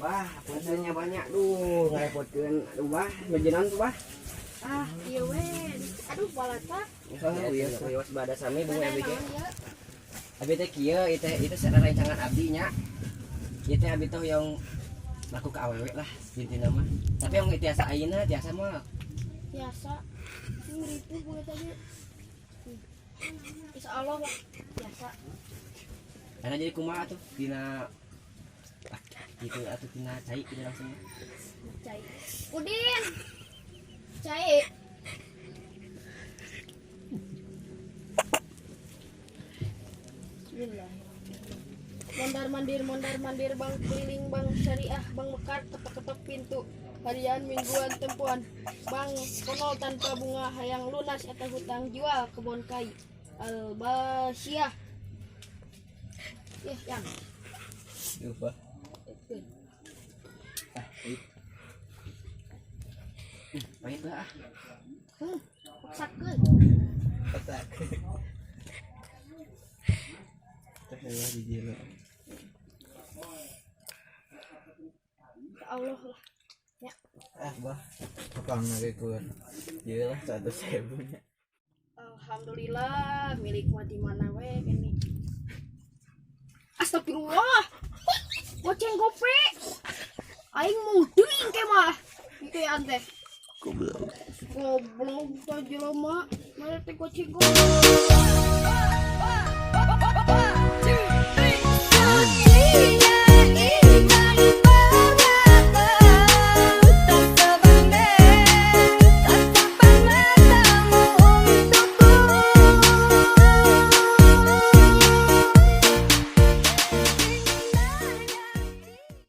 Bah, puntennya banyak duh, ngarepotkeun. Aduh, bah, bejenan tuh, bah. Ah, iya we. Aduh, balata. Oh, iya, wios bada sami bunga Mana abdi ge. naon ieu? Abi teh kieu, ieu teh itu rencangan abdi nya. Ieu teh abi teh yang laku ke awewe lah intina mah. Tapi yang tiasa ayeuna tiasa mah. Biasa. Sing ripuh bunga tadi. Insya Allah lah, biasa. Karena jadi kumaha tuh dina gitu atau tina cai gitu langsung. Cai. Udin. Cai. Bismillahirrahmanirrahim. Mondar mandir, mondar mandir, bang keliling, bang syariah, bang mekar, ketok-ketok pintu, harian, mingguan, tempuan, bang konol tanpa bunga, hayang lunas atau hutang jual kebon kai, al-basyah. Ya, yang. Lupa. Ah, pahit. Pahit lah ah. Paksakeun. Pasak. Teh lah di jelo. Ya Allah lah. Ya. Ah, bah. Tukang ngagekuan. Ieu lah 100.000 nya. Alhamdulillah milik mah di mana we gini. Astagfirullah. Goceng gope. Aing mau deing ke mah. Itu ya teh. Goblok. Goblok teh jelema. Mana teh goceng gope.